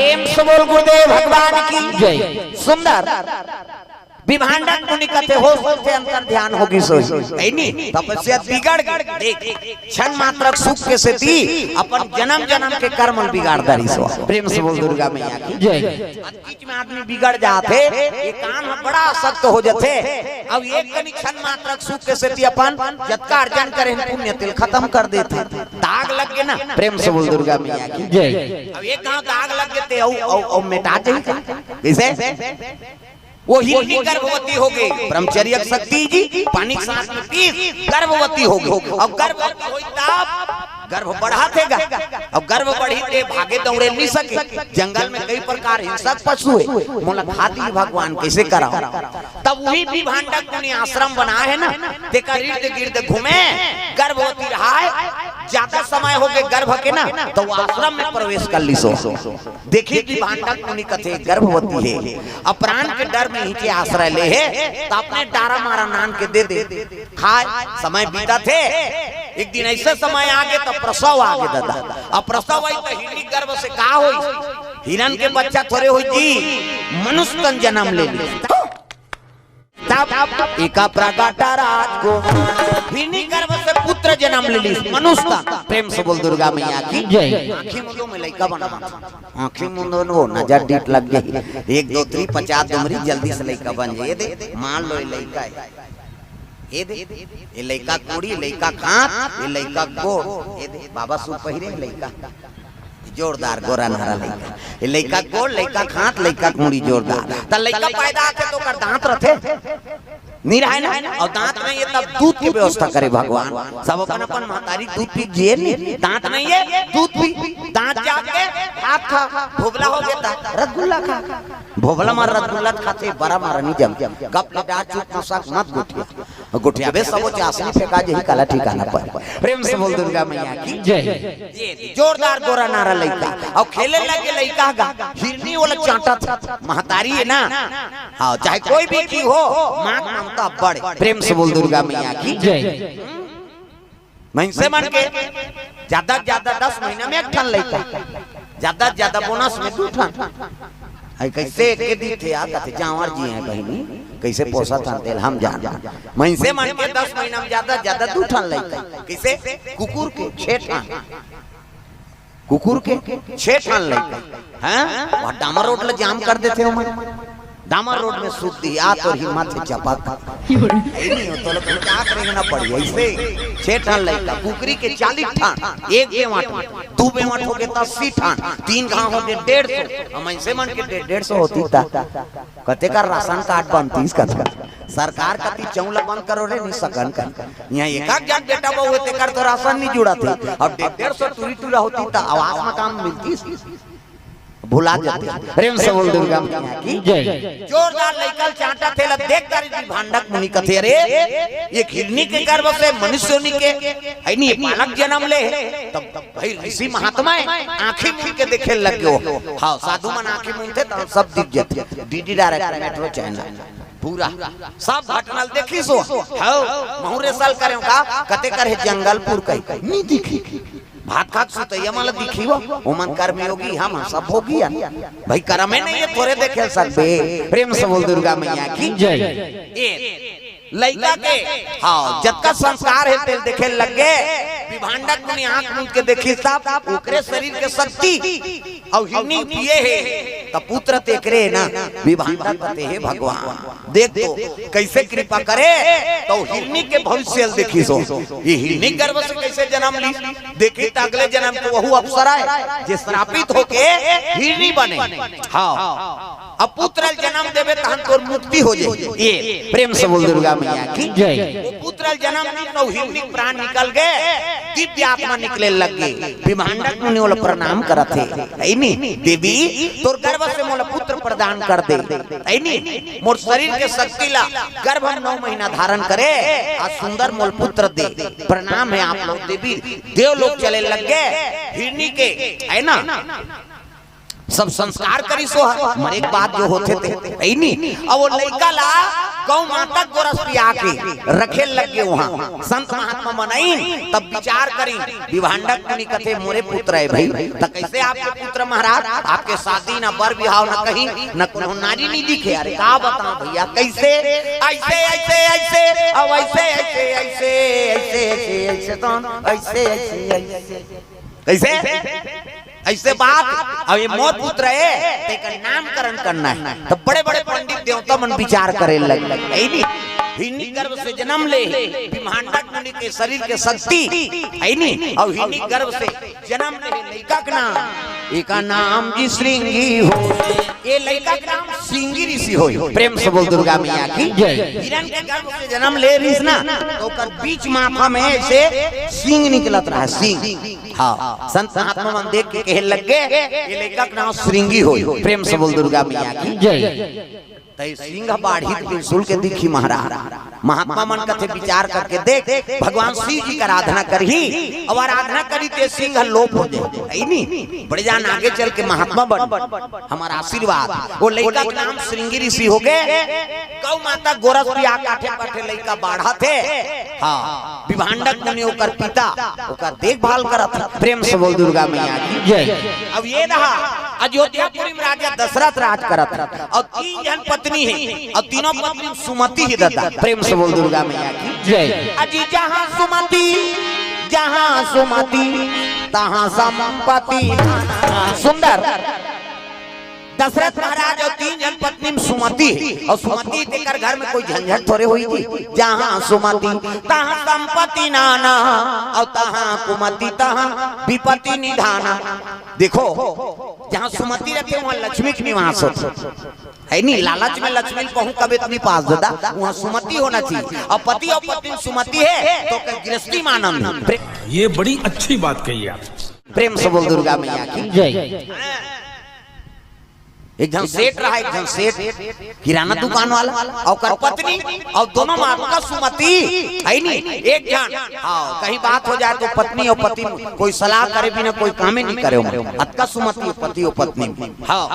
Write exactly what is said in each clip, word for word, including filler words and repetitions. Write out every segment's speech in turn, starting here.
प्रेम से बोल गुरुदेव भगवान की जय। सुंदर। विभांडक मुनि कथे हो सकथे अंतर ध्यान होगी सोई। है नी? तपस्या बिगड़ गई। देख, क्षण मात्रक सुख के सेती अपन जन्म जन्म के कर्म ल बिगाड़ डारिस हो। प्रेम से बोल दुर्गा मैया की जय। अत बीच में आदमी बिगड़ जाथे, ये काम ह बड़ा सख्त हो जाथे। अब एक कनी क्षण मात्रक सुख के सेती अपन जतका अर्जन करे हन पुण्य तेल खत्म कर देथे। दाग लग गे ना, प्रेम से बोल दुर्गा मैया की जय। अब एक घाव दाग लग गे ते अउ, अउ, अउ मेटा जाही का? कइसे? वो हिरनी गर्भवती हो गई, ब्रह्मचर्य शक्ति जी पानी के साथ में पीस गर्भवती हो गई। अब गर्भवती होई तब गर्भ बढ़ाथे गा। अब गर्भ बढ़ी ते भागे दौड़े नहीं सके, जंगल में कई प्रकार हिंसक पशु है, मोला खा दी भगवान, कैसे कराओ? तब वही विभांडक मुनि आश्रम बना है ना, तेकर इर्द गिर्द घूमे, गर्भवती रहा है, ज्यादा समय हो गए गर्भ के ना, तो वो आश्रम में प्रवेश कर ली सो। देखी विभांडक मुनि कथे गर्भवती है, अब प्राण के डर में हिचे आश्रय ले हे, त अपने डारा मारा नान के दे दे। खाय, समय बीतत हे, एक दिन ऐसे समय आगे त प्रसव आगे दादा। अब प्रसव आई त हिरनी गर्भ से का होई? हिरन के बच्चा थोरे होई जी, मनुष्य तन जन्म ले ली। तब एका प्रगट राज को हिरनी गर्भ से पुत्र जन्म ले ली, मनुष्य तन। प्रेम से बोल दुर्गा मैया की जय। आँखी मुंदो में लइका बना, आँखी मुंदो नो नजर डीठ लग गई। एक दो तीन पचास दुमरी जल्दी से लइका बन जाए। ये दे, मान लो ये लइका है। ये दे, ये लइका कुड़ी, लइका खात, ये लइका गोड़। ये दे, बाबा सूट पहिरे लइका। जोरदार गोरा नारा लइका। ये लइका गोड़, लइका खात, लइका कुड़ी जोरदार। त लइका पैदा आथे त ओकर दांत रथे। नहीं रहे ना, और दांत नहीं है तब दूध की व्यवस्था करे भगवान। सब अपन अपन महतारी दूध पी जिए नहीं, दांत नहीं है दूध पी, दांत जाके भात खा, भोभला हो गया था, रसगुल्ला खा, भोभला मार रसगुल्ला खाते बड़ा मारा नहीं जम, गप लटा चुप मसाक मत गोठिया, गोठिया बे सबो चासनी फेंका जही काला ठिकाना पर। प्रेम से बोल दुर्गा मैया की जय। ये जोरदार गोरा नारा लइका, और खेले लगे लइका गा, हिरनी वाला चांटा था, महतारी है ना, हाँ, चाहे कोई भी चीज हो, माँ के ममता बड़े। प्रेम से बोल दुर्गा मैया की जय। मनसे मन के ज्यादा से ज्यादा दस महीना में एक ठन लइका, ज्यादा से ज्यादा बोनस में दू ठन। आई कैसे एक के दी थे आ कथे जांवर जी हैं बहिनी, कैसे पोसा था तेल हम जान। मनसे मन के दस महीना में ज्यादा से ज्यादा दू ठन लइका। कैसे? कुकुर के छह ठन। कुकुर के छह ठन लइका, हैं? वहाँ डामर रोड ले जाम कर देथे ओमन। डामर रोड में सूत दी, आ तोर हिम्मत है चपक। ऐ नहीं हो, तो लोग क्या करेंगे ना पड़ी। ऐसे छह ठन लइका, कुकरी के चालीस ठन, एक बेवाट, दू बेवाट हो गए तो अस्सी ठन, तीन घाव हो गए डेढ़ सौ। हम ऐसे मन के डेढ़, डेढ़ सौ होती था। कते का राशन कार्ड बनतीस कथे। सरकार कती चौला बंद करो रे, नहीं सकन कर। यहाँ एक आध जन बेटा बहू है, तेकर तो राशन नहीं जुड़ा थे। अब डेढ़, डेढ़ सौ टूरी टूरा होती त आवास मकान मिलतीस। भुला जाते। प्रेम से बोल दुर्गा मैया की जय। जोरदार लइका ल चांटा थे ला देख कर विभांडक मुनि कथे, "अरे, ये हिरनी के गर्भ से मनुष्य होनी के, है नहीं, ये बालक जन्म ले।" तब, तब भाई ऋषि महात्मा है, आंखें मूंद के देखे लग गयो। हाँ, साधु मन आंखें मूंदथे तो सब दिख जाते। DD direct metro channel. पूरा सब घटना ल देखिस हो। हव, महूं research करेंव का, कते कर हे जंगलपुर कही, नी दिखी। भात खात सुतैया मन ल दिखी हो, ओमन कर्मयोगी, हम सब भोगी हन। भाई, कर्मे नहीं है, थोरे देखे सकबे। प्रेम से बोल दुर्गा मैया की जय। ए, लइका के, हाँ, जतका संस्कार हे, तेल देखे लग गे। विभांडक मुनि आंख मूंद के देखिस तब, ओकरे शरीर के शक्ति अउ हिरनी पिए हे, त पुत्र तेकरे ना, विभांडक कथे, "हे भगवान, देख तो, कैसे कृपा करे, तो हिरनी के भविष्य ल देखिस हो। ये हिरनी गर्भ से कैसे जन्म ली? देखी त अगले जन्म के वहू अप्सरा हे, जे श्रापित होके हिरनी बने।" हाँ, अब पुत्र ल जन्म देबे, तहन तोर मुक्ति हो जाए। ये प्रेम से बोल दुर्गा मैया की जय। वो पुत्र ल जन्म दी, तो हिरनी प्राण निकल गे, दिव्य आत्मा निकले लग गे। विभांडक मुनि ओला प्रणाम करत हे, "है नी, देवी, तोर गर्भ से मोला पुत्र प्रदान कर दे, है नी, मोर शरीर के शक्ति ला गर्भ में नौ महीना धारण करे, आज सुंदर मोल पुत्र दे। प्रणाम है आप लोग देवी।" देव लोग चले लग गे, हिरनी के, है ना, सब संस्कार करिस हो, मरे के बाद जो होथे ते, है नी, अब वो लइका ला गौ माता गोरस पिया के रखे लग गे उहाँ। संत महात्मा मन आइन, तब विचार करिन। विभांडक मुनि कथे, "मोरे पुत्र हे भाई।" "त कइसे आपके पुत्र महाराज? आपके शादी न बर बिहाव न कहीं, न कोनो नारी नइ दिखे।" "अरे का बतावंव भइया, कइसे?" "अइसे, अइसे, अइसे, अउ अइसे, अइसे, अइसे, अइसे, अइसे, अइसे, त अइसे, अइसे, अइसे।" कइसे? अइसे बात, अब ये मोर पुत्र हे, तेकर नामकरण करना हे। त बड़े-बड़े पंडित देवता मन विचार करे लगे, हे नी? हिरनी गर्भ से जनम ले, विभांडक मुनि के शरीर के शक्ति, हे नी? अउ हिरनी गर्भ से जनम ले लइका के नाम, एकर नाम जी श्रृंगी होय। ये लइका के नाम श्रृंगी ऋषि होय। प्रेम से बोल दुर्गा मैया की जय। हिरण के गर्भ से जनम ले रिहिस ना, त ओकर बीच माथा में अइसे सींग निकलत रहा, सींग। हाँ, संत महात्मा मन देख के कहे लग गे, "ये लइका के नाम श्रृंगी होय।" प्रेम से बोल दुर्गा मैया की जय। त ये सींग बाढ़ही त बिल्कुल के दिखही महाराज। महात्मा मन कथे विचार करके देख, भगवान शिव जी के आराधना करही, अउ आराधना करही त ये सींग लोप हो जाय, हे नी? बड़े जान आगे चल के महात्मा बन, हमर आशीर्वाद। वो लइका के नाम श्रृंगी ऋषि हो गे। गौ माता गोरस पिया के आठे पाठे लइका बाढ़त हे। हाँ, विभांडक मुनि ओकर पिता, ओकर देखभाल करत हे। प्रेम से बोल दुर्गा मैया की जय। अब ये रहा, अयोध्यापुरी में राजा दशरथ राज करत हे, अउ तीन झन पत्नी हे, अउ तीनों पत्नी में सुमति हे दादा। प्रेम से बोल दुर्गा मैया की जय। अजी जहाँ सुमति, जहाँ सुमति, तहाँ संपत्ति। सुंदर। दशरथ महाराज अउ तीन झन पत्नी में सुमति हे, अउ सुमति तेकर घर में कोई झंझट थोरे होही जी। जहाँ सुमति तहाँ संपत्ति नाना, अउ तहाँ कुमति तहाँ विपत्ति निधाना। देखो, जहाँ सुमति रहिथे, उहाँ लक्ष्मी के निवास होथे, हे नी? लालच में लक्ष्मी ल कहूँ कबे त नइ पास दादा, उहाँ सुमति होना चाहिए। अउ पति अउ पत्नी में सुमति हे, त ओकर गृहस्थी में आनंद हे। प्रे-, ये बड़ी अच्छी बात कही आप। प्रेम से बोल दुर्गा मैया की जय। एक झन सेठ रहा, एक झन सेठ, किराना दुकान वाला, अउ ओकर पत्नी, अउ दोनों में अतका सुमति, हे नी? एक झन, हाँ, कहीं बात हो जाय त पत्नी अउ पति कोई सलाह करे बिना कोई कामे नइ करे, अतका सुमति पति अउ पत्नी। हाँ,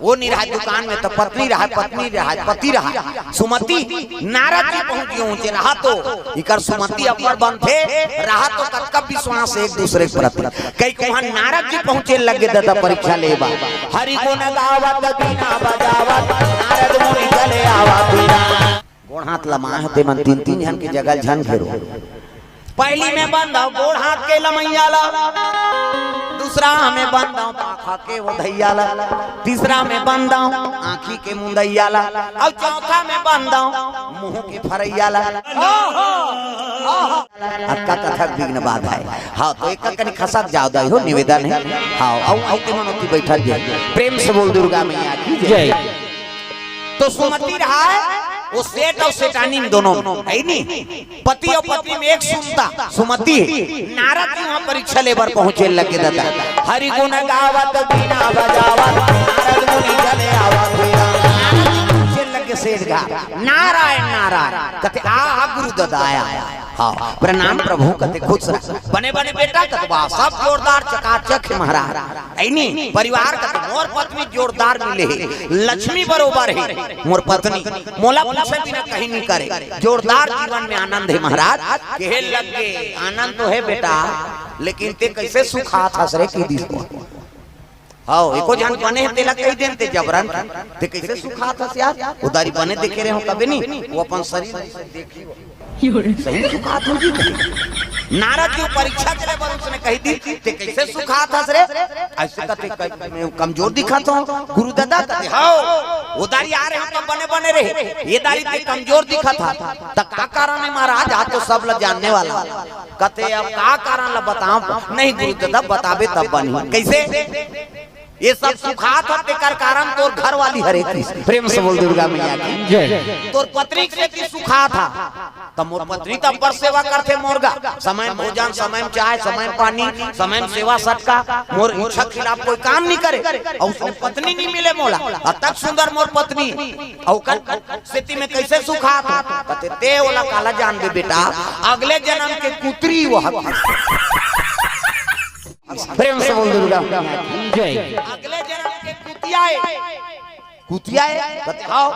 वो नइ रहय दुकान में त पत्नी रहय, पत्नी रहय, पति रहय। सुमति, नारद जी पहुँच गे ऊँचे, रहा तो इकर सुमति अब्बड़ बनथे, रहा तो कतका विश्वास एक दूसरे के प्रति। कहिके उहाँ नारद जी पहुँचे लगे दादा परीक्षा ले बर। हरि गुण गावत बीना बजावत, नारद मुनि चले आवत बीना। गोड़ हाथ लमाए हे ते मन तीन तीन झन के जगह झन घेरो। पहली में बंद हव गोड़ हाथ के लमैया ला, दूसरा में बंद हव पाखा के ओधैया ला, तीसरा में बंद हव आँखी के मुंदैया ला, अउ चौथा में बंद हव मुँह के फरैया ला। अतका कथक विघ्न बाधा हे। हाँ, त एक कनी खसक जाव दाई हो, निवेदन हे। हाँ, अउ, अउ ते मन ओती बइठत जाय। प्रेम से बोल दुर्गा मैया की जय। जय। त सुमति रहय, वो सेठ अउ सेठानी में दोनों में, हे नी? पति अउ पत्नी में एक सुमता, सुमति हे। नारद जी उहाँ परीक्षा ले बर पहुँचे लगे दादा। हरि गुण गावत बीना बजावत, नारद मुनि चले आवत बीना। नारद जी पहुँचे लगे सेठ घर। नारायण, नारायण। कथे, "आ, आ गुरु दादा आय।" हाँ, प्रणाम प्रभु, कथे खुश रह। बने बने बेटा, कथे वाह, सब जोरदार चकाचक हे महाराज। हे नी, परिवार कथे मोर पत्नी जोरदार मिले हे, लक्ष्मी बरोबर हे मोर पत्नी, मोला पूछे बिना कहीं नइ करे, जोरदार जीवन में आनंद हे महाराज। कहे लगे, "आनंद तो हे बेटा, लेकिन ते कइसे सुखात हस रे?" कहि दिस। हव, एको झन बने हे, तेला कहि देन ते जबरन। ते कइसे सुखात हस यार? ओ दारी बने देखे रहे हँव तभे नी, वो अपन शरीर सही सुखात होही। नारद जी परीक्षा करे बर उसने कहि दिस, "ते कइसे सुखात हस रे?" अइसे कथे, "कइ-, मैं कमजोर दिखत हँव गुरु दादा?" कथे, "हव, ओ दारी आय रहेंव त बने बने रहे, ए दारी ते कमजोर दिखत हस, त का कारण हे महाराज?" आज तो सब ला जानने वाला। कथे, "अब का कारण ला बतावँव?" "नहीं गुरु दादा, बताबे तब बनही।" "कइसे?" "ये सब सुखात हस तेकर कारण तोर घर वाली हरे।" प्रेम से बोल दुर्गा मैया की जय। "तोर पत्नी के सेती सुखात हस।" "त मोर पत्नी त अब्बड़ सेवा करथे मोर गा, समय में भोजन, समय में चाय, समय में पानी, समय में सेवा सत्कार, मोर इच्छा खिलाफ कोई काम नइ करे, अउ उसने पत्नी नइ मिले मोला, अतक सुंदर मोर पत्नी, अउ ओकर सेती में कइसे सुखात हँव?" कथे, "ते ओला काला जानबे बेटा, अगले जनम के कुतरी वो हर।" प्रेम से बोल दुर्गा जय। "अगले जनम के कुतिया हे।" कुतिया ए? कथे, "हव।"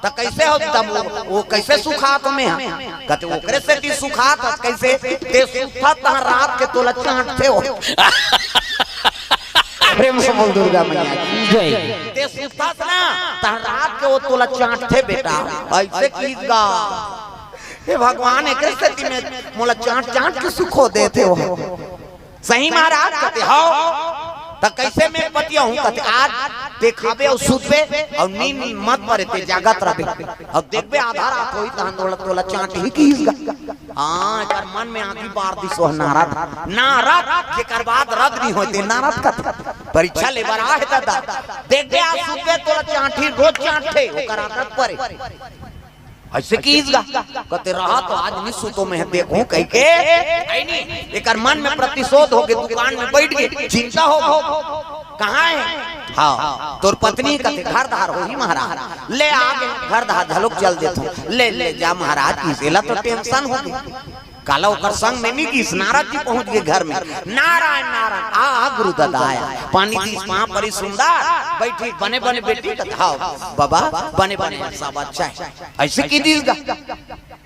"त कइसे हो तब वो, वो कइसे सुखात हँव मैं?" कथे, "ओकरे सेती सुखात हस।" "कइसे?" "ते सुतथस तहाँ रात के तोला चाँटथे ओ।" प्रेम से बोल दुर्गा मैया की जय। "ते सुतथस ना, तहाँ रात के वो तोला चाँटथे बेटा।" अइसे किहिस गा। हे भगवान, एकरे सेती में मोला चाँट चाँट के सुखो देथे ओ। सही महाराज? कथे, "हव।" "त कइसे मैं पतिया हँव?" कथे, "आज ते खाबे अउ सुतबे अउ नींद मत परे, ते जागत रहिबे अउ देखबे आधा रात होही तहाँ तोला, तोला चाँटही किहिस गा।" हाँ, एकर मन में आगी बार दिस ओ नारद। नारद, जेकर बाद रद नइ होय ते नारद कथे। परीक्षा ले बर आहे ददा। "देखबे आज सुतबे तोला चाँटही, रोज चाँटथे, ओकर आदत परे।" अइसे किहिस गा। कथे, "रहा तो आज नइ सुतँव मैं, देखँव कहिके।" अइ नी, एकर मन में प्रतिशोध होगे, दुकान में बइठ गे, चिंता होगे। "कहाँ हे?" "हव।" "तोर पत्नी?" कथे, "घर धार होही महाराज।" "ले आगे, घर धार घलोक चल देथँव।" "ले, ले जा महाराज।" किहिस, एला तो tension होगे। काला ओकर संग में नइ गिस, नारद जी पहुँच गे घर में। "नारायण, नारायण, आ, आ गुरु ददा आय।" पानी दिस, पाँव परिस सुंदर, बइठिस, "बने, बने बेटी?" कथे, "हव बाबा, बने, बने, सब अच्छा हे।" अइसे किहिस गा।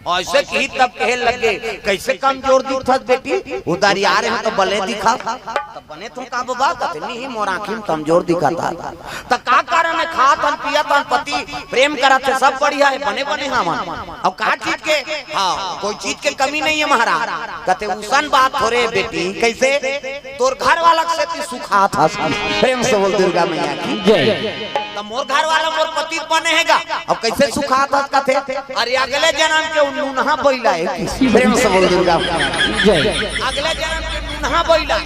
अइसे किहिस तब कहे लगे, "कइसे कमजोर दिखथस बेटी? उधारी आ रहे हो तो बने दिखा।" "त बने तो का बाबा?" कथे, "नहीं, मोर आँखी में कमजोर दिखत हे।" "त का कारण हे? खात हन, पियत हन, पति प्रेम करत हे, सब बढ़िया हे, बने बने हवन। अउ का चीज के?" "हव, कोई चीज के कमी नइ हे महाराज।" कथे, "उसन बात थोरे बेटी।" "कइसे?" "तोर घर वाला के सेती सुखात हस।" प्रेम से बोल दुर्गा मैया की जय। "त मोर घर वाला मोर पति बने हे गा, अब कइसे सुखात हस?" कथे, "अरे अगले जनम के वो नूनहा बइला ए।" प्रेम से बोल दुर्गा मैया की जय। "अगले जनम के नूनहा बइला।"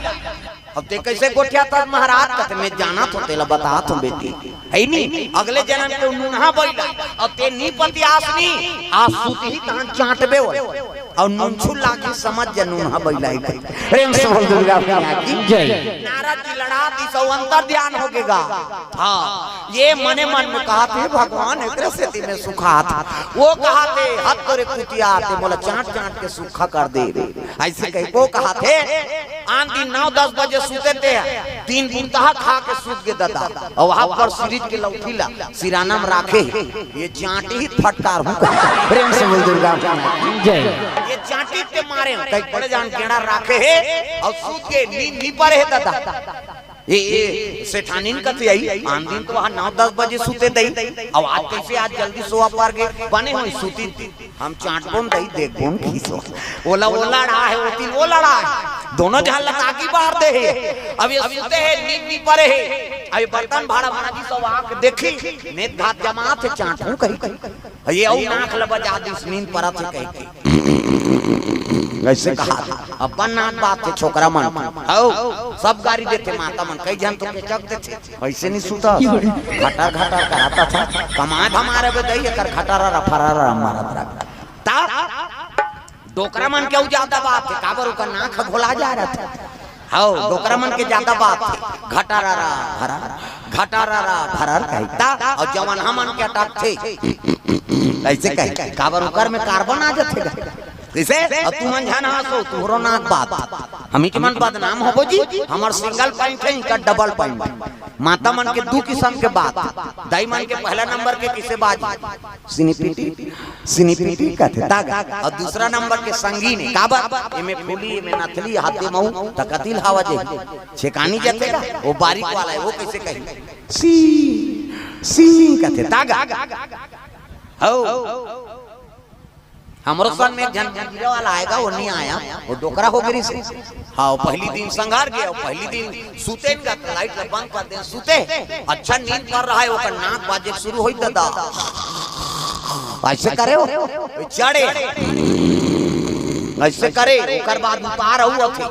"अब ते कइसे गोठियाथस महाराज?" कथे, "मैं जानत हँव, तेला बतात हँव बेटी।" अइ नी, "अगले जनम के नूनहा बइला, अब ते नइ पतियास नी, आज सुतही तहाँ चाँटबे ओ। अउ नूनछुन लागही समझ जा नूनहा बइला ए।" प्रेम से बोल दुर्गा मैया की जय। नारद जी लड़ा दिस अउ अंतर ध्यान होगे गा। हाँ, ये मने मन में कहत हे, "भगवान, एकरे सेती मैं सुखात हँव।" वो कहत हे, "हद तोरे कुतिया, ते मोला चाँट चाँट के सुखा कर दे रे।" अइसे कहिके वो कहत हे, आन दिन नौ दस बजे सुते ते, तीन बुंदहा खा के सुत गे ददा। अउ वहाँ पर सीरीज के लौठी ला सिराना में राखे हे। "ये चाँटही त फटकारहूँ।" प्रेम से बोल दुर्गा मैया की जय। "ये चाँटही ते मारे, कहीं बड़े जान गेड़ा राखे हे अउ सुत गे, नींद नइ परे हे ददा।" ये, ये सेठानिन कथे अइ, आन दिन तो वहाँ नौ दस बजे सुते दई, अउ आज कइसे आज जल्दी सोवा पर गे, बने होही सुतिस। हम चाँटबोन दई, देखबोन खीसो। ओला, ओला लड़ा हे, ओतिन ओ लड़ा हे। दोनों झन ला ताकी बार दे हे। अब ये सुते हे, नींद नइ परे हे। अब ये बर्तन भाड़ा माजिस अउ आके देखही, नेत घात जमात हे, चाँटहूँ कहिके। ये अउ नाक ल बजा दिस, नींद परत हे कहिके। अइसे कहा, अब्बड़ नाक बात हे छोकरा मन। हव, सब गारी देथे माता मन, कई झन तो केचक देथे। अइसे नइ सुता, घटर घटर कराता था, कमाए धमारे बे दई, एकर घटरा रफरा मारत रह। ता डोकरा मन के अउ जादा बात हे, काबर ओकर नाक ह घोला जा रहा था। हव, डोकरा मन के जादा बात हे, घटरा रा भरर, घटरा रा भरर कही। ता अउ जवन हमन के अटकथे, अइसे कही, काबर ओकर में कार्बन आ जाथे गा। कइसे? अउ तुमन झन हँसो, तुँहरो नाक बात। हमी के मन बदनाम होबो जी, हमर सिंगल पैंट हे, इनकर डबल पैंट। माता मन के दू किसम के बात, दाई मन के पहला नंबर के किसे बात, सिनीपीटी, सिनीपीटी कथे तागा, अउ दूसरा नंबर के संगीन हे, काबर? एमे फूली, एमे नथली, हाथे मऊ, त कतिल हवा जे, छेकानी जथे गा, वो बारीक वाला हे, वो कइसे कही? सी, सी कथे तागा। हव। हमरो सन में एक झन मंदिर वाला आय गा, वो नइ आय, वो डोकरा हो गे रिहिसे। हव, पहली दिन संघार गे, पहली दिन सुते न गा, त लाइट ल बंद कर दे, सुते। अच्छा नींद कर रहा हे, ओकर नाक बाजे शुरू होई ददा। अइसे करे हो, चढ़े। अइसे करे, ओकर बाद उतार अउ अथे।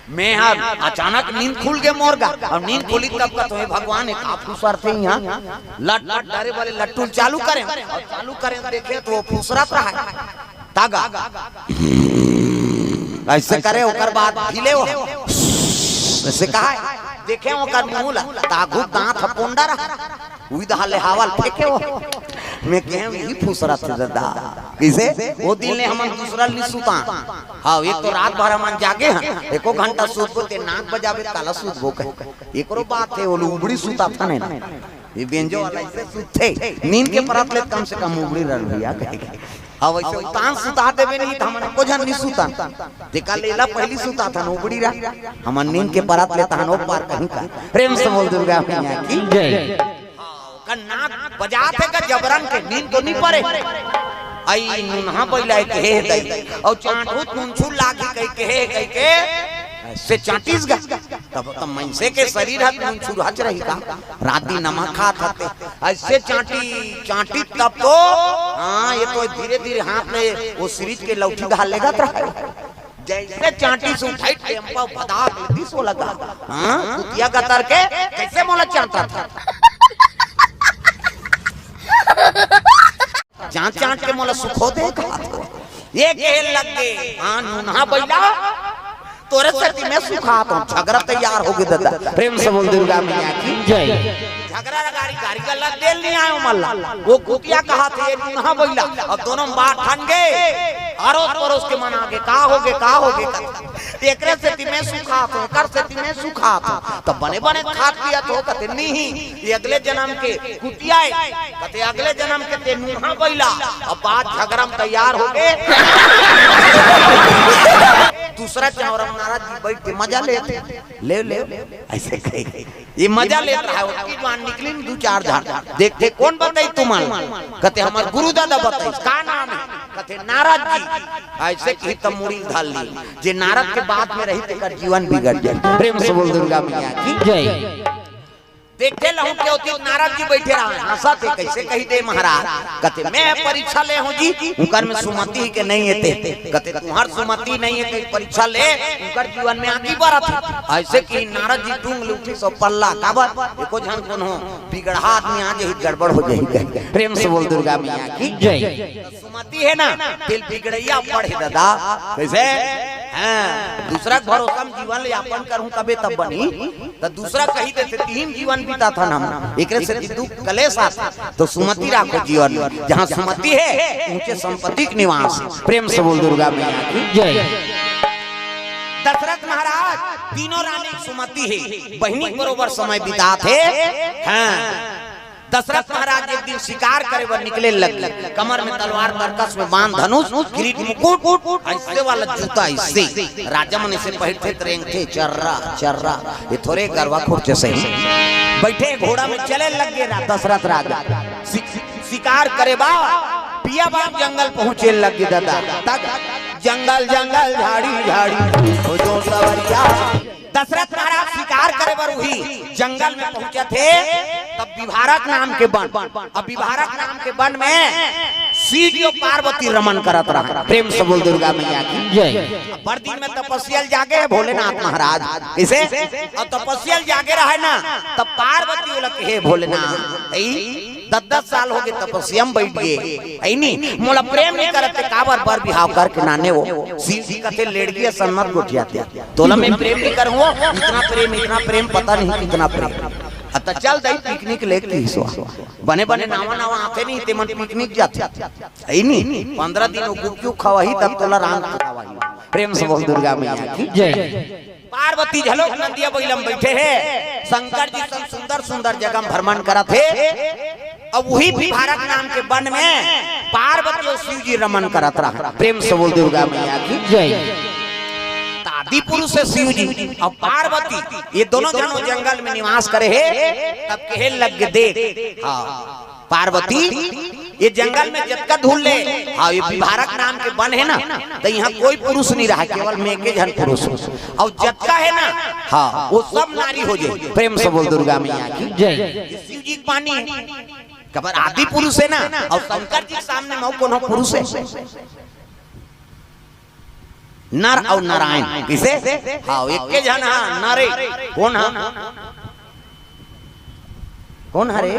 मैं हर अचानक नींद खुल गे मोर गा, अउ नींद खुली तब कथों, "हे भगवान, ये का फुसरथे इहाँ?" लट लट डरे वाले लट्टू चालू करे, अउ चालू करे देखे त वो फुसरत रहा हे। तागा। अइसे करे, ओकर बाद ढीले हो। अइसे कहा हे, देखे ओकर मुँह ला, तागू दाँत ह पोंडा रहा। उइदहा ले हवा ल फेंके हो। मैं कहे, यही फुसरत हे दादा। कइसे? ओ दिन ले हमन दूसरा ल नी सुतान। हाँ, एक तो रात भर हमन जागे हन, एको घंटा सुतबो ते नाक बजाबे, काला सुतबो कहे। एकरो बात हे, ओ लोग उबड़ी सुताथन ना। ये बेंजो वाला अइसे सुतथे, नींद के परत ले कम से कम उबड़ी रह भैया कहे। हाँ, वइसे उतान सुता देबे नहीं, त हमन एको झन नी सुतान। तेकर ले एला पहिली सुताथन, उबड़ी रह। हमन नींद के परत ले तहन ओ पार कहीं का। प्रेम से बोल दुर्गा मैया की। जय। ओकर नाक बजात हे का जबरन के, नींद तो नी परे। अई नुनहा बइला हे कहे हे दई, अउ चांटहूं त नुनछुर लागही कहि के, कहि के, से चांटिस गा। तब, तब मइनसे के सरीर ह नुनछुरहच रही का, रात दिन नमक खात हते, अइसे चांटी, चांटी तब तो, हाँ, ये तो धीरे-धीरे हाथ में ओ सिरिंज के लौठी घाल लेगत रहे। जइसे चांटिस उठाय, टेम्पा भदा दिस ओ लगा। हाँ, कुतिया गतर के, कइसे मोला चांटत हे? चांट चांट के मोला सुखो दे कहा तो। ये कहे लग गे, हाँ, नुनहा बइला, तोरे सेती मैं सुखात हंव, झगरा तैयार होगे दादा। प्रेम से बोल दुर्गा मैया की। जय। झगरा रगारी गारी गलत देल नहीं आयो मल्ला। ओ कुतिया कहाथे, ये नुनहा बइला, अब दोनों बात ठन गे। अरोस परोस के मन आगे, का होगे, का होगे, का? एकरे सेती मैं सुखात हंव, एकर सेती मैं सुखात हंव। त बने बने खात पियत हो, कथे नहीं, ये अगले जनम के कुतिया हे, कथे अगले जनम के ते नुनहा बइला, अब बात झगरा म तैयार होगे। दूसरा चांवर म नारद जी बइठ के मजा लेथे, ले, ले, अइसे कहे। ये मजा लेत रहा, ओतकी जुवान निकलिन दू चार झन। देखथे कोन बताइस तुमन? कथे हमर गुरु दादा बताइस। का नाम हे? कथे नारद जी। अइसे कही त मुड़ी ल धर ली। जे नारद के बात में रही, तेकर जीवन बिगड़ जाय। प्रेम से बोल दुर्गा मैया की। जय। देखथे लहुट के ओती नारद जी बइठे रहा, हंसत हे, कइसे कहि दे महाराज? कथे मैं परीक्षा ले हंव जी, उंकर में सुमति हे के नहीं हे ते। कथे तुम्हर सुमति नहीं हे, कहीं परीक्षा ले, उंकर जीवन में आगी बरत हे। अइसे कहि नारद जी टूंग ले उठिस ओ पल्ला, काबर? एको झन कोनो बिगड़हा आदमी आ जाही, गड़बड़ हो जाही कहे। प्रेम से बोल दुर्गा मैया की। जय। सुमति हे ना, तेला बिगड़इया पड़े दादा। कइसे? हाँ, दूसरा के भरोसा म जीवन यापन करहूं तबे तब बनही। त दूसरा कहि देथे, तिही म जीवन बिताथन हम, एकरे सेती दुख कलेश आथे। त सुमति राखो जीवन म, जहां सुमति हे, ऊंचे संपत्ति के निवास हे। प्रेम से बोल दुर्गा मैया की। जय। दशरथ महाराज, तीनों रानी सुमति हे, बहिनी बरोबर समय बिताथे। हाँ। दशरथ महाराज एक दिन शिकार करे बर निकले लगे, कमर में तलवार, तरकस में बाण, धनुष, किरीट, मुकुट, अइसे वाला जूता, अइसे। राजा मन अइसे पहिरथे त रेंगथे, चर्रा, चर्रा। ये थोरे गरवा खुर जइसे बइठे घोड़ा में चले लगे रा-, दशरथ राजा। शि-, शिकार करे बर पिया बाप जंगल पहुंचे लगे दादा। तक जंगल, जंगल, झाड़ी, झाड़ी, ओ जो सवरिया। दशरथ महाराज शिकार करे बर उही जंगल में पहुंचथे, तब विभारक नाम के बन, अब विभारक नाम के बन में शिव जी अउ पार्वती रमन करत रहा। प्रेम से बोल दुर्गा मैया की। जय। अब बड़ दिन में तपस्या ल जागे हे भोलेनाथ महाराज, कइसे? अउ तपस्या ल जागे रहे ना, तब पार्वती ओला कहे, "हे भोलेनाथ, अई दस दस साल होगे तपस्या म बइठ गे, अई नी, मोला प्रेम नइ करत हे, काबर बर बिहाव करके नाने हो?" शिव जी कथे, "लेड़की असन मत गोठियाते।" तोला मैं प्रेम नइ करहूं, इतना प्रेम, इतना प्रेम, पता नहीं कितना प्रेम। अ, त चल दई पिकनिक लेके किहिस ओ। बने बने नावा नावा आथे नहीं, तेमन पिकनिक जाथे। अई नी, पंद्रह दिन ओ गुपचुप खवाही, तब तोला रांध के खवाही। प्रेम से बोल दुर्गा मैया की। जय। पार्वती घलोक नंदिया बइला म बइठे हे, शंकर जी संग सुंदर सुंदर जगह म भ्रमण करत हे। अब उही विभारक नाम के बन में पार्वती अउ शिव जी रमन करत रहा। प्रेम से बोल दुर्गा मैया की। जय। त आदि पुरुष हे शिव जी अउ पार्वती, ये दोनों झन ओ जंगल में निवास करे हे। तब कहे लग गे, देख, हाँ, पार्वती, ये जंगल में जतका धुर ले, हाँ, ये विभारक नाम के बन हे ना, त इहां कोई पुरुष नइ रहय, केवल मैं एके झन पुरुष हंव। अउ जतका हे ना, हाँ, ओ सब नारी हो जाही। प्रेम से बोल दुर्गा मैया की। जय। ये शिव जी के बानी हे। काबर आदि पुरुष हे ना, अउ शंकर जी के सामने म अउ कोनो पुरुष हे? नर अउ नारायण। कइसे? हाँ, एके झन हा, नर हे। कोन हा? कोन हरे?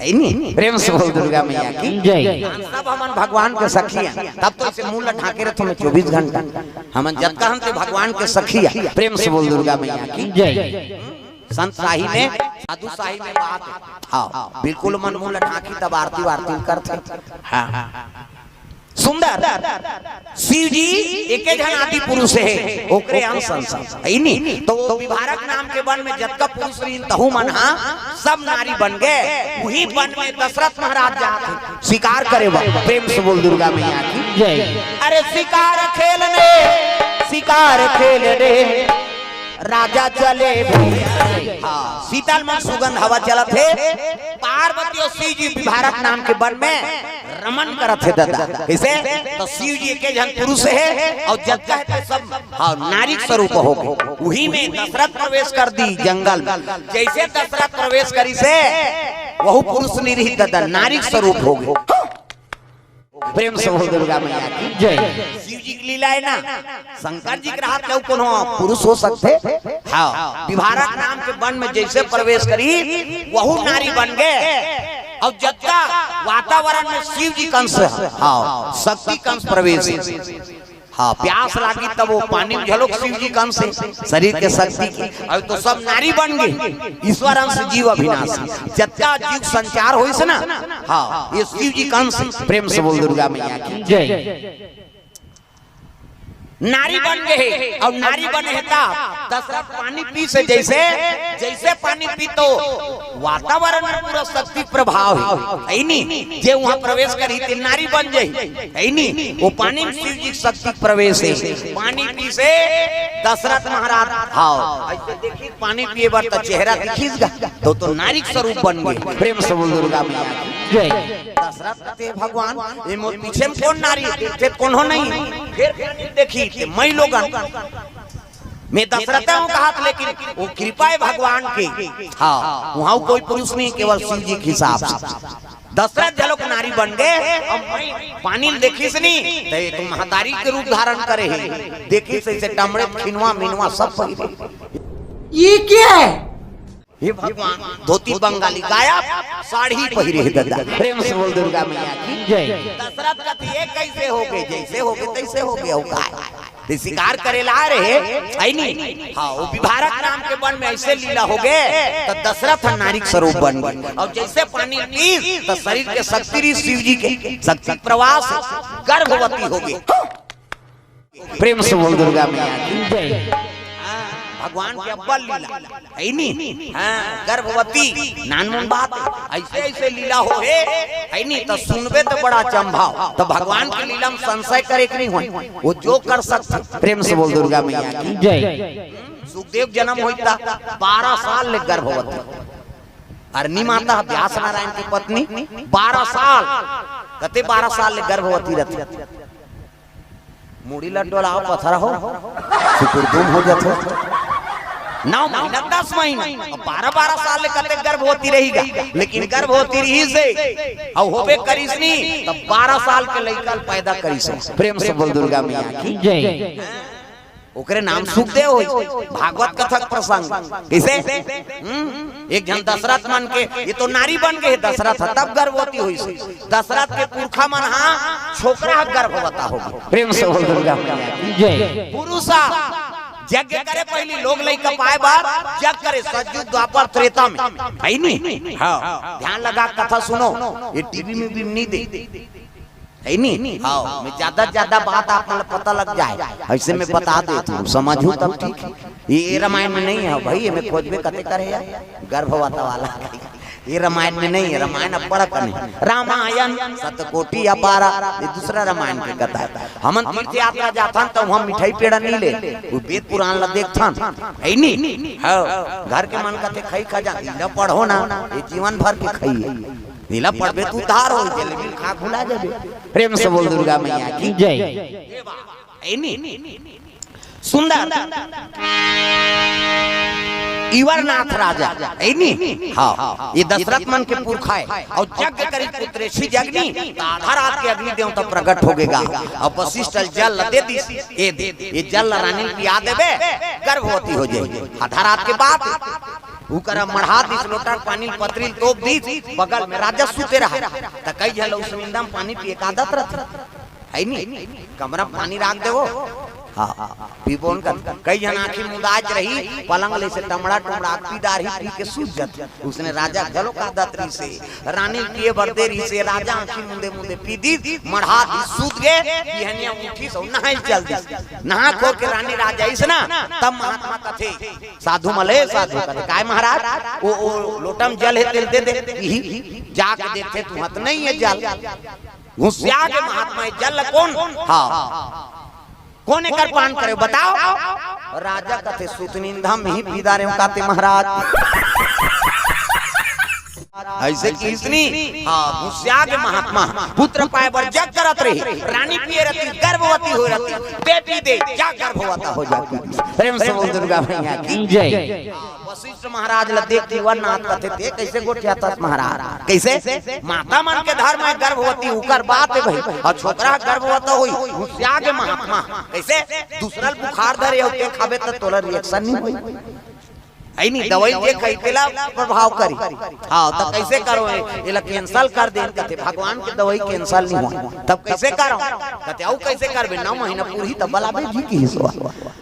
हे नी? प्रेम से बोल दुर्गा मैया की। जय। सब हमन भगवान के सखी हन, तब तो अइसे मुंह ला ढांके रहिथन चौबीस घंटा। हमन जतका हन ते भगवान के सखी हन। प्रेम से बोल दुर्गा मैया की। जय। संत शाही में, साधु शाही में बात हे। हाँ, बिल्कुल मन मुंह लठाकी तब आरती वारती करथे। हाँ, सुंदर। शिव जी एके झन आदि पुरुष हे, ओकरे अंश अंश हे नी। तो वो विभारक नाम के वन में जतका पुरुष रहिन, तहू मन हा सब नारी बन गे। उही वन में दशरथ महाराज जात हे शिकार करे बर। प्रेम से बोल दुर्गा मैया की। जय। अरे शिकार खेलने, शिकार खेलने राजा चले भैया। हाँ, शीतल मन सुगंध हवा चलत हे। पार्वती अउ शिव जी विभारक नाम के वन में रमन करत हे दादा। कइसे? तो शिव जी एके झन पुरुष हे अउ जतका हे ते सब, हाँ, नारी स्वरूप होगे। उही में दशरथ प्रवेश कर दिस जंगल में। जइसे दशरथ प्रवेश करिस हे, वहू पुरुष नइ रहिस दादा, नारी स्वरूप होगे। प्रेम से बोल दुर्गा मैया की। जय। शिव जी के लीला हे ना, शंकर जी के रहत ले कोनो पुरुष हो सकथे? हाँ, विभारक नाम के वन में जइसे प्रवेश करिस, वहू नारी बन गे। अउ जतका वातावरण में शिव जी के अंश हे, हाँ, शक्ति के अंश प्रवेश हे। हाँ, प्यास लागिस तब वो पानी में घलोक शिव जी के अंश हे, शरीर के शक्ति के। अब तो सब नारी बन गे, ईश्वर अंश जीव अविनाशी। जतका जीव संचार होइस ना, हाँ, ये शिव जी के अंश हे। प्रेम से बोल दुर्गा मैया की। जय। नारी बन गे हे, अउ नारी बने हे त दशरथ पानी पीस हे जइसे, जइसे पानी पीस तो वातावरण में पूरा शक्ति प्रभाव हे, हे नी? जे उहाँ प्रवेश करही ते नारी बन जाही, हे नी? वो पानी में शिव जी के शक्ति प्रवेश हे, पानी पीस हे दशरथ महाराज। हाँ, अइसे देखिस पानी पिए बर त चेहरा दिखिस गा, तो, तो नारी के स्वरूप बन गे। प्रेम से बोल दुर्गा मैया की। जय। दशरथ कथे भगवान, ये मोर पीछे में कोन नारी हे? ते कोनो नहीं। फेर देखिस ते मइलोगन में दशरथ हूँ कहत, लेकिन वो कृपा हे भगवान के। हाँ, उहाँ कोई पुरुष नहीं, केवल शिव जी के हिसाब से। दशरथ घलोक नारी बन गे। अब मैं पानी ल देखिस नी, त ये तो महतारी के रूप धारण करे हे। देखिस अइसे टमड़े, खिनवा मिनवा सब पहिरे। ये क्या है? हे भगवान, धोती बंगाली गायब, साड़ी पहिरे हे दादा। प्रेम से बोल दुर्गा मैया की। जय। दशरथ कथे ये कइसे होगे? जइसे होगे तइसे होगे, अउ काय? ते शिकार करे ला रहे, हे नी? हाँ, वो विभारक नाम के वन में अइसे लीला होगे, त दशरथ ह नारी के स्वरूप बन गे। अउ जइसे पानी पीस, त शरीर के शक्ति रहिस शिव जी के, शक्ति प्रवाह से गर्भवती होगे। प्रेम से बोल दुर्गा मैया की। जय। हाँ, भगवान के अब्बल लीला, हे नी? हाँ, गर्भवती, नानमुन बात, अइसे अइसे लीला होहे, हे नी? त सुनबे त बड़ा अचंभा हो। त भगवान के लीला में संशय करे के नहीं होय, वो जो कर सकथे। प्रेम से बोल दुर्गा मैया की। जय। सुखदेव जनम होइस त बारह साल ले गर्भवती। अरनी माता व्यास नारायण की पत्नी, बारह साल, कते बारह साल ले गर्भवती रहिथे। मुड़ी ल डोलाव पथरा हो, सुकुरदुम हो जाथे। नौ महीना, दस महीना, अब बारह बारह साल ले कते गर्भवती रही गा, लेकिन गर्भवती रहिस हे, अउ होबे करिस नी, त बारह साल के लइका ल पैदा करिस हे। प्रेम से बोल दुर्गा मैया की। जय। ओकरे नाम सुखदेव होइस। भागवत कथा के प्रसंग। कइसे? हम्म? एक झन दशरथ मन के, ये तो नारी बन गे हे दशरथ ह, तब गर्भवती होइस। दशरथ के पुरखा मन हा छोकरा ह गर्भवता होगे। प्रेम से बोल दुर्गा मैया की। जय। पुरुष ह यज्ञ करे, पहिली लोग लइका पाए बर यज्ञ करे, सतयुग द्वापर त्रेता में, हे नी? हाँ, ध्यान लगा के कथा सुनो, ये टीवी में भी नहीं दे। हे नी? हाँ, मैं ज्यादा से ज्यादा बात आप मन ल पता लग जाए, अइसे मैं बता देथंव, समझहू तब ठीक हे। ये, ये रामायण में नहीं हे भाई, ये में खोजबे कते करे यार, गर्भवता वाला। ये रामायण में नहीं हे, रामायण अब्बड़ अकन हे। रामायण शतकोटि अपारा, ये दूसरा रामायण के कथा हे। हमन तीर्थ यात्रा जाथन त उहाँ मिठाई पेड़ा नहीं ले, वो वेद पुराण ला देखथन, हे नी? हाँ, घर के मन कथे खई खजाना, इला पढ़ो ना, ये जीवन भर के खई हे। इला पढ़बे त उद्धार हो, जलेबी खा भुला जाबे। प्रेम से बोल दुर्गा मैया की। जय। हे नी? सुंदर। इवरनाथ राजा, हे नी? हाँ, ये दशरथ मन के पुरखा हे। अउ यज्ञ करिस पुत्रेशी जगनी, त आधा रात के अग्नि देवता प्रगट होगे गा। अउ वशिष्ठ ल जल दे दिस, ये दे, ये जल रानी ल पिया देबे, गर्भवती हो जाही। आधा रात के बात, उकरा मढ़ा दिस, लोटा पानी पतरी ल तोप दिस, बगल में राजा सुते रहा। त कई झन उसमिंदा म पानी पिए के आदत रहिथे, हे नी? कमरा म पानी राख देवो, हाँ, पीबो न कर। कई झन आँखी मुंदात रही, पलंग ले से टमड़ा टुमड़ा पी डारही, पी के सूत जात। उसने राजा घलो का दत रहिसे, रानी पिए बर दे रहिसे, राजा आँखी मुंदे मुंदे पी दिस, मढ़ा दिस, सूत गे। बिहनिया उठिस अउ नहाए चल दिस। नहा खो के रानी राजा अइस ना, तब महात्मा कथे, साधु मले साधु कथे, "काय महाराज, वो, वो लोटा म जल हे, तेला दे दे, पीही।" जाके देखथे, तुहत नहीं हे जल। घुसिया के महात्मा, "ये जल कोन?" हाँ। "कोन एकर पान करे, बताओ।" राजा कथे, "सुतनी धम ही पी डारेंव काते महाराज।" अइसे किहिस नी, हाँ, घुसिया के महात्मा पुत्र पाए बर जग करत रही, रानी पिए रहती, गर्भवती हो रहती, बेटी दे, जा गर्भवती हो जाती। प्रेम से बोल दुर्गा मैया की जय। वशिष्ठ महाराज ला देख के वन नाथ कथे, "ते कइसे गोठियाथस महाराज? कइसे? माता मन के धर्म हे गर्भवती, उकर बात हे भाई। अउ छोकरा गर्भवती होही, घुसिया के महात्मा। कइसे? दूसरा ल बुखार धरे अउ ते खाबे त तोला reaction नहीं होही। अइ नहीं, दवाई जे खाही तेला प्रभाव करी। हाँ, त कइसे करो हे? एला cancel कर दे," कथे, "भगवान के दवाई cancel नहीं होय।" तब कइसे करो? कथे, "अउ कइसे करबे? नौ महीना पूरही तब बलाबे जी," किहिस।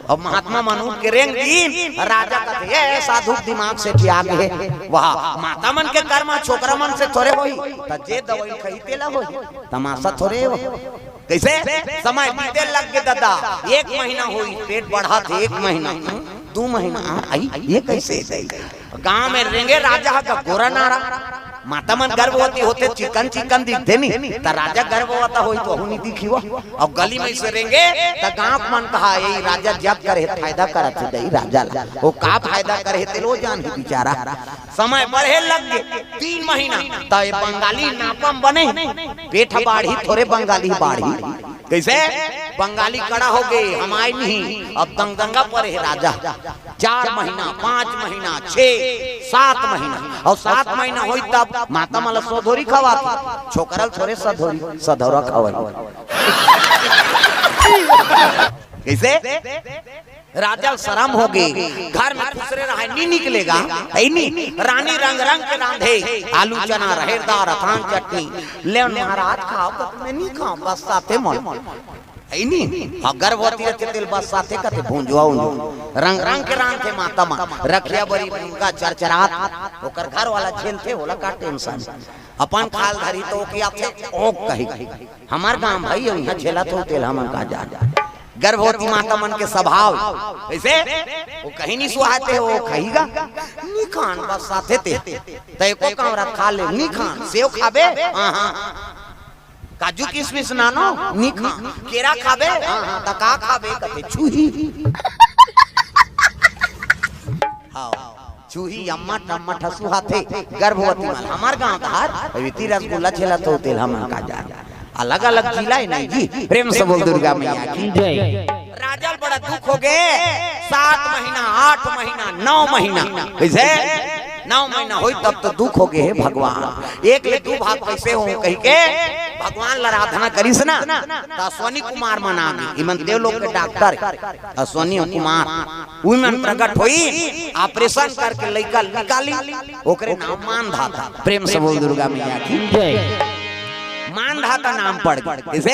अब महात्मा मन उठ के रेंग दिन, राजा कथे, "ए, ए, साधु दिमाग से ठिया गे हे। वाह, माता मन के कर्म छोकरा मन से थोरे होही, त जे दवाई खाही तेला होही, तमाशा थोरे हो।" कइसे? समय बीते लग गे ददा, एक महीना होही, पेट बढ़त हे, एक महीना, दू महीना, आ, अइ, ये कइसे दई? गांव में रेंगे राजा ह का गोरा नारा, माता मन गर्भवती होथे, चिकन चिकन दिखथे नी, त राजा गर्भवती होही त ओहू नी दिखी वो। अउ गली में से रेंगे, त गांव के मन कहा, "ए राजा जब करे हे, फायदा करत हे दई राजा ला। वो का फायदा करे हे, तेलो जानही बिचारा।" समय बढ़े लग गे, तीन महीना, त ये बंगाली नापम बने, पेट बाढ़ी थोरे बंगाली बाढ़ी। कइसे? बंगाली कड़ा हो गे, हम आए नहीं, अब दंगदंगा परे हे राजा। चार महीना, पांच महीना, छह, सात महीना, अउ सात महीना होही तब माता मन ला सधौरी खवाथे, छोकरा ल थोरे सधौरी, सधौरा खवाही। कइसे? राजा ल सरम हो गे, घर में खुसरे रहय, नी निकले गा, अइ नी? रानी रंग रंग के रांधे, आलू चना, रहेर दार, अथान चटनी, "ले महाराज खाव," कथे, "मैं नी खांव, बस्साथे मोला।" अइ नी, हाँ, गर्भवती रथे तेला बस्साथे कथे भुंजवा उंजवा। रंग रंग के रांधथे माता मन। रखिया बरी मुनगा चरचरात, ओकर घर वाला झेलथे, ओला का tension। अपन खाल धरी त ओ कियाथे, ओ कही। हमर गांव भाई, इहां झेलत हो तेला हमन का जान। गर्भवती माता मन के स्वभाव कइसे? ओ कहीं नी सुहाथे, ओ खाही गा। "नी खान, बस्साथे ते।" त एको कांवरा खा ले, "नी खान।" "सेव खाबे?" "हाँ, हाँ।" "काजू किशमिश नानो?" "नी खान।" "केरा खाबे?" "हाँ, हाँ।" "त का खाबे?" कथे, "छुही।" हाँ, छुही अम्मट अम्मट ह सुहाथे, गर्भवती मन। हमर गांव धार, अभी ती रसगुल्ला झेलत हो तेला हमन का जान। अलग अलग जिला हे नहीं जी। प्रेम से बोल दुर्गा मैया की जय। राजा ल बड़ा दुख हो गे, सात महीना, आठ महीना, नौ महीना, कइसे? नौ महीना होही तब तो दुख हो गे हे भगवान। एक ले दू भाग कइसे हो कहिके भगवान ल आराधना करिस ना, त अश्वनी कुमार मन आ गे, इमन देवलोक के डॉक्टर अश्वनी कुमार, उमन प्रकट होई, operation करके लइका निकाली, ओकरे नाम मानधाता। प्रेम से बोल दुर्गा मैया की जय। मानधाता नाम पड़ गे। कइसे?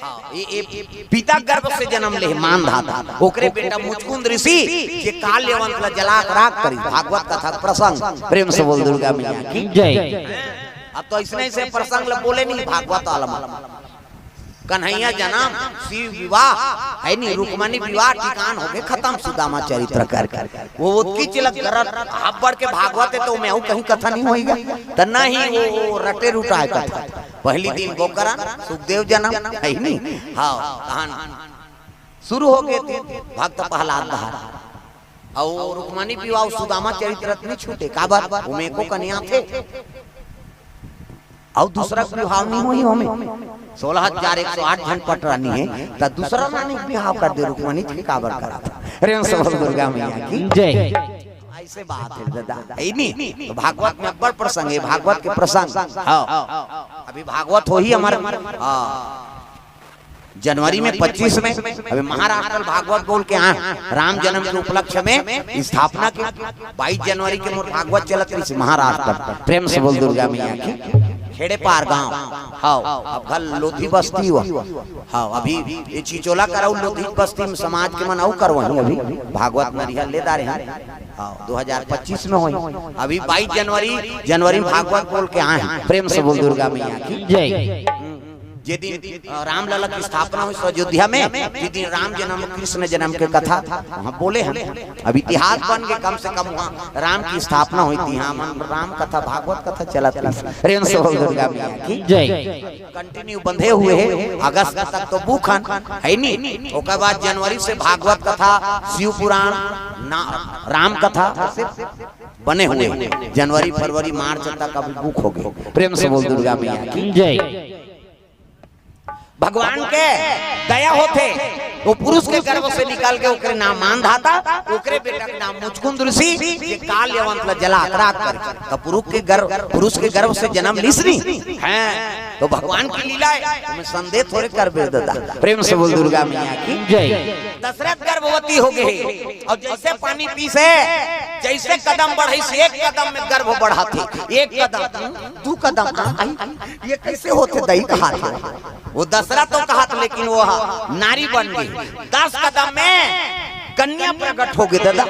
हाँ, ये, ये पिता गर्भ से जन्म ले मानधाता। ओकरे बेटा मुचकुंद ऋषि, जे काल यवन ला जला के राख करी, भागवत कथा प्रसंग। प्रेम से बोल दुर्गा मैया की जय। अब तो अइसने अइसने प्रसंग ला बोले नहीं भागवत वाला मन। कन्हैया जन्म, शिव विवाह, हे नी, रुक्मणी विवाह, ठिकान हो गे खतम सुदामा चरित्र करके। वो ओतकी चिलक गरत, हाफ बढ़ के भागवत हे त ओमे अउ कहीं कथा नहीं होही गा। त नहीं, वो, वो रटे रुटाए कथा। पहली दिन गोकरण, सुखदेव जन्म, हे नी? हाँ, कहानी शुरू हो गे थे भक्त प्रहलाद डहार। अउ रुक्मणी विवाह सुदामा चरित्र नहीं छूटे, काबर? ओमे एको कन्या थे। अउ दूसरा के बिहाव नहीं होही ओमे। सोलह हजार एक सौ आठ झन पटरानी हे, त दूसरा रानी के बिहाव कर दे, रुक्मणी के काबर करत? प्रेम से बोल दुर्गा मैया की जय। अइसे बात हे दादा, हे नी? त भागवत में अब्बड़ प्रसंग हे, भागवत के प्रसंग। हाँ। अभी भागवत होही हमर, हाँ। जनवरी में पच्चीस में अभी महाराष्ट्र भागवत बोल के आए, राम जन्म के उपलक्ष्य में स्थापना के बाईस जनवरी के मोर भागवत चलत रहिस महाराष्ट्र। प्रेम से बोल दुर्गा मैया की। खेड़े पार गांव। हव, अब घर लोधी बस्ती हुआ। हव, अभी ये चिचोला करऊ लोधी बस्ती में समाज के मन अउ करवाही अभी। भागवत नरिहर ले दारे हैं। हव, दो हज़ार पच्चीस में होई। अभी बाईस जनवरी, जनवरी में भागवत बोल के आए हैं। प्रेम से बोल दुर्गा मैया की। जय। जे दिन अ, रामलला की स्थापना हुई अयोध्या में, जे दिन राम जन्म कृष्ण जन्म के कथा वहाँ बोले हैं। अब इतिहास बन के कम से कम वहाँ राम की स्थापना हुई थी। हाँ, मन राम कथा भागवत कथा चलत रही। प्रेम से बोल दुर्गा मैया की। जय। कंटिन्यू बंधे हुए हैं। अगस्त तक तो भूखन है नहीं, ओकर बाद जनवरी से भागवत कथा, शिव पुराण, ना राम कथा ऐसे बने हुए हैं। जनवरी, फरवरी, मार्च तक अभी बुक हो गए। प्रेम से बोल दुर्गा मैया की। जय। भगवान के दया होथे, वो पुरुष के गर्भ से निकल के ओकरे नाम मानधाता, ओकरे बेटा के नाम मुचकुंद ऋषि, जे काल यवंत ला जला राख कर, तो पुरुष के गर्भ, पुरुष के गर्भ से जन्म लिसनी हैं, तो भगवान की लीला है, ओमे संदेह थोड़े करबे दादा। प्रेम से बोल दुर्गा मैया की। जय। दशरथ गर्भवती हो गए, अउ जइसे पानी पीसे, जइसे कदम बढ़ाइस, एक कदम में गर्भ बढ़ाथे, एक कदम, दू कदम, आ, आई, ये कइसे होथे दई कहाथे। वो दशरथ तो कहाथे, लेकिन वो हा, नारी बन गई। दस कदम में कन्या प्रकट हो गई दादा।